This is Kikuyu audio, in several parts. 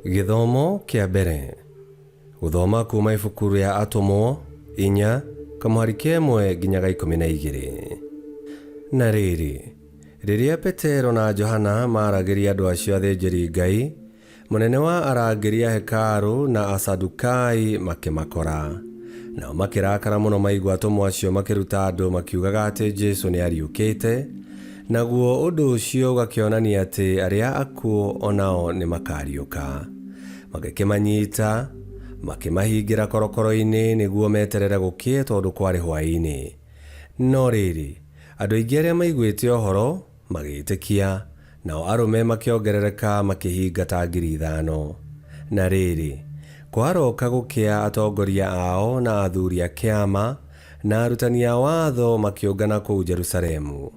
Gĩthomo kĩa mbere. Gũthoma kuma ibuku rĩa Atũmwo 4, kamũhari ka ĩmwe nginya ga 12. Na rĩrĩ, rĩrĩa Petero na Johana maaragĩria andũ acio athĩnjĩri-Ngai, mũnene wa arangĩri a hekarũ na Asadukai makĩmakora. Nao makĩrakara mũno maigua atũmwo acio makĩruta andũ makiugaga atĩ Jesu nĩariũkĩte, naguo ũndũ ũcio ũgakĩonania atĩ arĩa akuũ o nao nĩmakariũka. Magĩkĩmanyita, makĩmahingĩra korokoro-inĩ nĩguo meterere gũkĩe tondũ kwarĩ hwaĩ-inĩ. No rĩrĩ, andũ aingĩ arĩa maiguĩte ũhoro, magĩĩtĩkia, nao arũme makĩongerereka makĩhinga ta 5,000. Na rĩrĩ, kwaroka gũkĩa atongoria ao na athuri a kĩama na arutani a watho makĩũngana kũu Jerusalemu.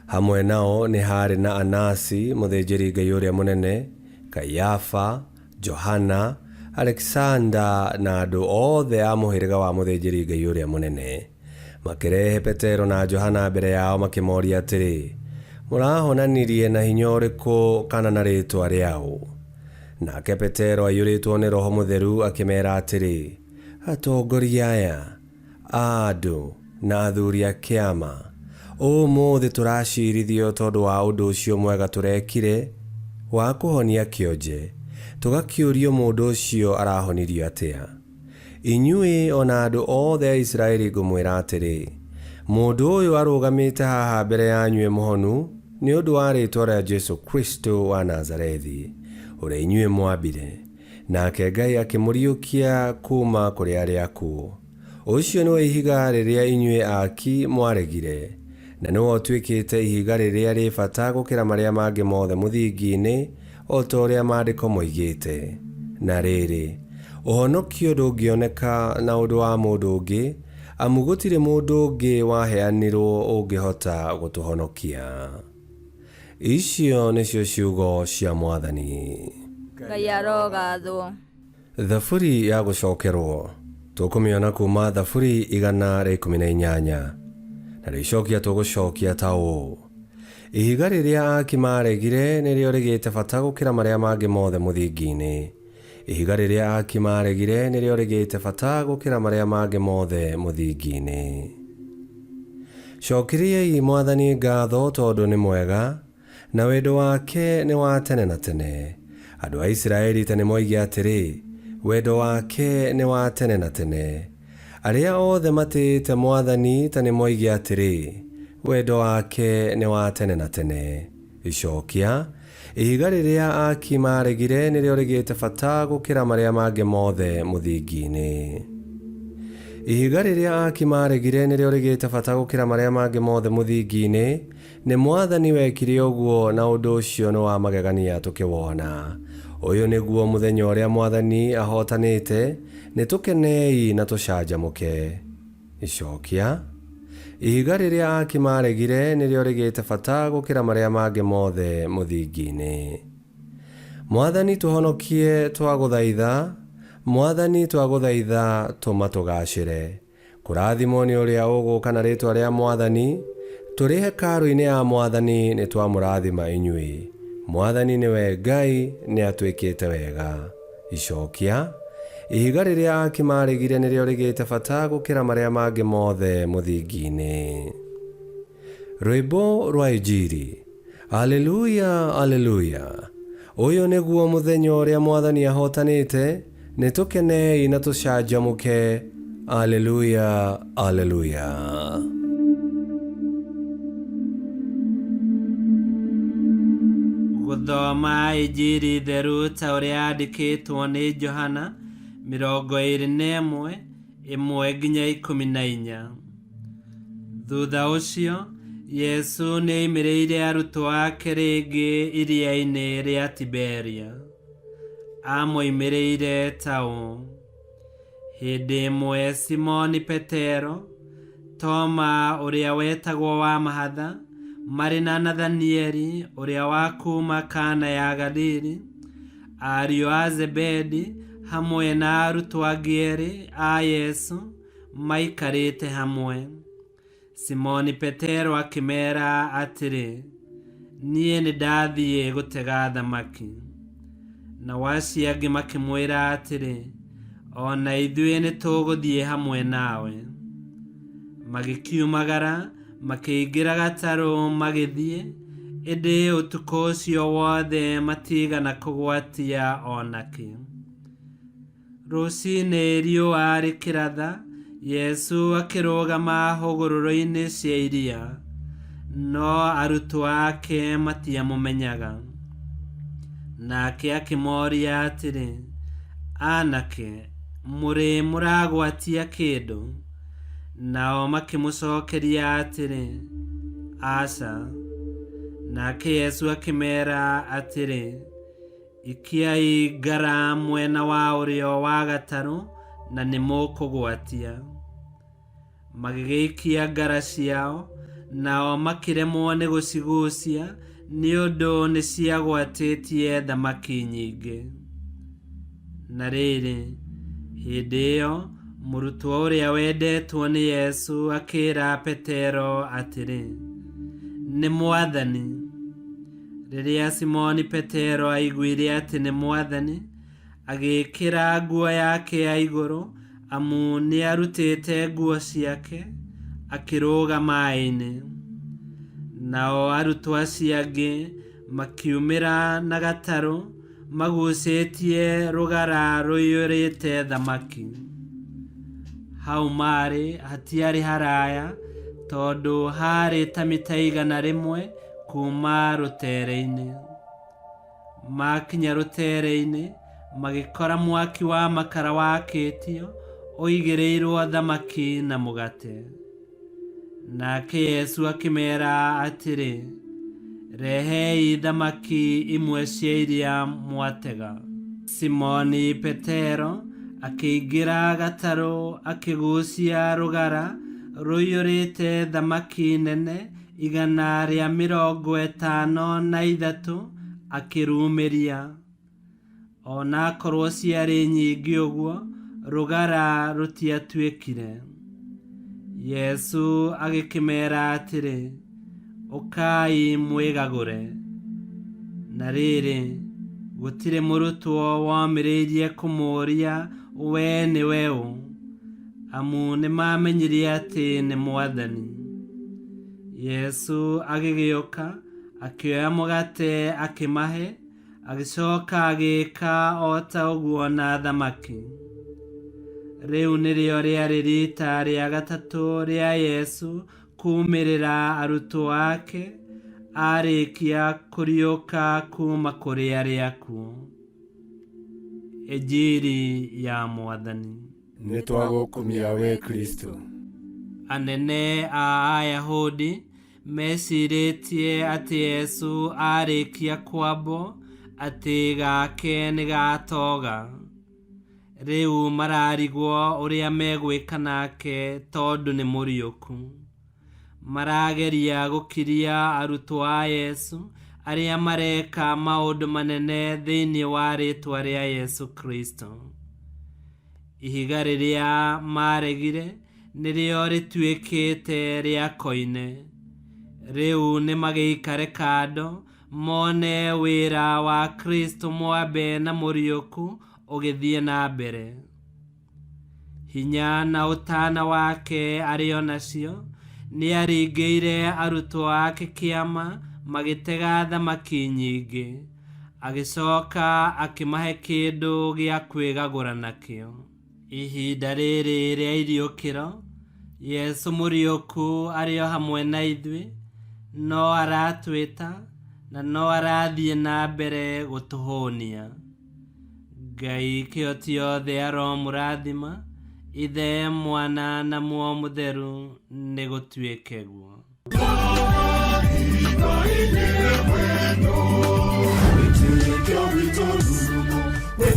Hamwe nao nĩ haarĩ na Anasi, mũthĩnjĩri-Ngai ũrĩa mũnene, Kaiafa, Johana, Alekisanda, na andũ othe a mũhĩrĩga wa mũthĩnjĩri-Ngai ũrĩa mũnene. Makĩrehe Petero na Johana mbere yao makĩmoria atĩrĩ, Mũrahonanirie na hinya ũrĩkũ kana na rĩĩtwa rĩa ũ? Nake Petero aiyũrĩtwo nĩ Roho Mũtheru akĩmeera atĩrĩ, Atongoria aya a andũ na athuri a kĩama, ũmũthĩ tũraciirithio tondũ wa ũndũ ũcio mwega tũrekire wa kũhonia kĩonje, tũgakĩũrio mũndũ ũcio arahonirio atĩa. Inyuĩ o na andũ othe a Isiraeli ngũmwĩra atĩrĩ, mũndũ ũyũ arũgamĩte haha mbere yanyu e mũhonu nĩ ũndũ wa rĩĩtwa rĩa Jesu Kristo wa Nazarethi, ũrĩa inyuĩ mwambire, nake Ngai akĩmũriũkia kuuma kũrĩ arĩa akuũ. Ũcio nĩwe ihiga rĩrĩa inyuĩ aaki mwaregire, na nĩwe ũtuĩkĩte ihiga rĩrĩa rĩ bata gũkĩra marĩa mangĩ mothe mũthingi-inĩ, o ta ũrĩa maandĩko moigĩte. Na rĩrĩ, ũhonokio ndũngĩoneka na ũndũ wa mũndũ ũngĩ, amu gũtirĩ mũndũ ũngĩ waheanirwo ũngĩhota gũtũhonokia. Icio nĩcio ciugo cia Mwathani. Ngai arogathwo. Thaburi ya gũcokerwo tũkũmĩona kuma Thaburi 118, na rĩcokia tũgũcokia ta ũũ: Ihiga rĩrĩa aaki maaregire nĩrĩo rĩgĩte bata gũkĩra marĩa mangĩ mothe mũthingi-inĩ. Ihiga rĩrĩa aaki maaregire nĩrĩo rĩgĩte bata gũkĩra marĩa mangĩ mothe mũthingi-inĩ. Cokeriai Mwathani ngatho tondũ nĩ mwega, na wendo wake nĩ wa tene na tene. Andũ a Isiraeli ta nĩmoige atĩrĩ, wendo wake nĩ wa tene na tene. Arĩa othe matĩĩte Mwathani ta nĩmoige atĩrĩ, wendo wake nĩ wa tene na tene. Icokia, ihiga rĩrĩa aaki maaregire nĩrĩo rĩgĩte bata gũkĩra marĩa mangĩ mothe mũthingi-inĩ. Ihiga rĩrĩa aaki maaregire nĩrĩo rĩgĩte bata gũkĩra marĩa mangĩ mothe mũthingi-inĩ. Nĩ Mwathani wekire ũguo, na ũndũ ũcio nĩ wa magegania tũkĩwona. Ũyũ nĩguo mũthenya ũrĩa Mwathani ahootanĩte, nĩtũkenei na tũcanjamũke. Icokia, ihiga rĩrĩa aaki maaregire nĩrĩo rĩgĩte bata gũkĩra marĩa mangĩ mothe mũthingi-inĩ. Mwathani tũhonokie twagũthaitha, Mwathani twagũthaitha tũma tũgaacĩre. Kũrathimwo nĩ ũrĩa ũgũũka na rĩĩtwa rĩa Mwathani. Tũrĩ hekarũ-inĩ ya Mwathani nĩtwamũrathima inyuĩ. Mwathani nĩwe Ngai, nĩatwĩkĩte wega. Icokia, ihiga rĩrĩa aaki maaregire nĩrĩo rĩgĩte bata gũkĩra marĩa mangĩ mothe mũthingi-inĩ. Rwĩmbo rwa Injiri. Aleluya, aleluya! Ũyũ nĩguo mũthenya ũrĩa Mwathani ahootanĩte, nĩtũkenei na tũcanjamũke. Aleluya, aleluya! Gũthoma Injiri theru ta ũrĩa yandĩkĩtwo nĩ Johana 21, 1-14. Thutha ũcio, Yesu nĩ oimĩrĩire arutwo ake rĩngĩ iria-inĩ rĩa Tiberia. Amoimĩrĩire ta ũũ. Hĩndĩ ĩmwe Simoni Petero, Toma ũrĩa wetagwo wa mahatha, marĩ na Nathanieli ũrĩa wa kuuma Kana ya Galili, ariũ a Zebedi, hamwe na arutwo angĩ erĩ a Yesu, maikarĩte hamwe. Simoni Petero akĩmeera atĩrĩ, Niĩ nĩ ndathiĩ gũtega thamaki. Nao acio angĩ makĩmwĩra atĩrĩ, o na ithuĩ nĩtũgũthiĩ hamwe nawe. Magĩkiumagara, makĩingĩra gatarũ magĩthiĩ, ĩndĩ ũtukũ ũcio wothe matigana kũgwatia o nakĩ. Rũcinĩ riũa rĩkĩratha, Yesu akĩrũgama hũgũrũrũ-inĩ cia iria, no arutwo ake matiamũmenyaga. Nake akĩmoria atĩrĩ, anake, mũrĩ mũragwatia kĩndũ? Nao makĩmũcokeria atĩrĩ, aca. Nake Yesu akĩmera atĩrĩ, ikiai ngara mwena wa ũrĩo wa gatarũ na nĩmũkũgwatia. Magĩgĩikia ngara ciao, nao makĩremwo nĩ gũcigucia nĩ ũndũ nĩciagwatĩtie thamaki nyingĩ. Na rĩrĩ, hĩndĩ ĩyo mũrutwo ũrĩa wendetwo nĩ Yesu akĩĩra Petero atĩrĩ, nĩ Mwathani. Rĩrĩa Simoni Petero aiguire atĩ nĩ Mwathani, agĩĩkĩra nguo yake ya igũrũ, amu nĩarutĩte nguo ciake, akĩrũga maĩ-inĩ. Nao arutwo acio angĩ makiumĩra na gatarũ magucĩtie rũgara rũiyũrĩte thamaki. Hau maarĩ hatiarĩ haraya, tondũ haarĩ ta mita 100 kuuma rũtere-inĩ. Makinya rũtere-inĩ, magĩkora mwaki wa makara wakĩtio, ũigĩrĩirwo thamaki na mũgate. Nake Yesu akĩmera atĩrĩ, rehei thamaki imwe cia iria mwatega. Simoni Petero akĩingĩra gatarũ akĩgucia rũgara rũiyũrĩte thamaki nene 153 akĩrumĩria. Ona akorwo ciarĩ nyingĩ ũguo, rũgara rũtiatuĩkire. Yesu agĩkĩmera atĩrĩ, ũkai mwĩgagũre. Na rĩrĩ, gũtirĩ mũrutwo womĩrĩirie kũmũũria we nĩwe ũ, amu nĩmamenyire atĩ nĩ Mwathani. Yesu agĩgĩũka, akĩoya mũgate akĩmahe, agĩcoka agĩĩka o ta ũguo na thamaki. Rĩu nĩrĩo rĩarĩ riita rĩa gatatũ rĩa Yesu kuumĩrĩra arutwo ake arĩkia kũriũka kuuma kũrĩ arĩa akuũ. Injiri ya Mwathani. Nĩtwagũkumia we Kristo. Anene a Ayahudi mecirĩtie atĩ Yesu arĩkia kwambwo atĩ gake nĩgatoga. Rĩu mararigwo ũrĩa megwĩka nake tondũ nĩ mũriũku. Marageria gũkiria arutwo a Yesu arĩa mareka maũndũ manene thĩinĩ wa rĩĩtwa rĩa Yesu Kristo. Ihiga rĩrĩa maregire nĩrĩo rĩtuĩkĩte rĩa koine. Rĩu nĩmagĩikare kando mone wĩra wa Kristo mwambe na mũriũku ũgĩthiĩ na mbere. Hinya na ũtana wake arĩ o nacio nĩaringĩire arutwo ake kĩama magĩtega thamaki nyingĩ, agĩcoka akĩmahe kĩndũ gĩa kwĩgagũra nakĩo. Ihinda rĩrĩ rĩa iriũkĩro, Yesu mũriũku arĩ o hamwe na ithuĩ, no aratwĩta na no arathiĩ na mbere gũtũhũnia. Ngai kĩhoti yothe aromũrathima, Ithe, Mwana na Muoyo Mũtheru, nĩgũtuĩke guo.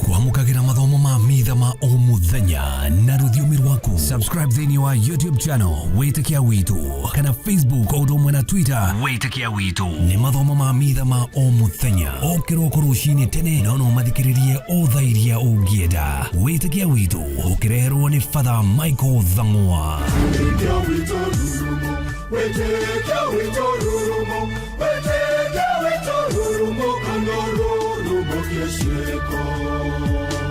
Kwamũkagĩra mathomo ma mitha ma o mũthenya na rũthiomi rwaku. Subscribe thĩinĩ wa YouTube channel Wĩtĩkia Witũ kana Facebook o ũndũ ũmwe na Twitter Wĩtĩkia Witũ. Nĩ mathomo ma mitha ma o mũthenya o kĩroko rũcinĩ tene, no no mathikĩrĩrie o thaa iria ũngĩenda. Wĩtĩkia Witũ ũkĩreherwo nĩ Father Michael Thang'wa. Wĩtĩkia witũ rurumo, wĩtĩkia witũ rurumo, wĩtĩkia witũ rurumo, kana rurumo kĩ. Ciĩko.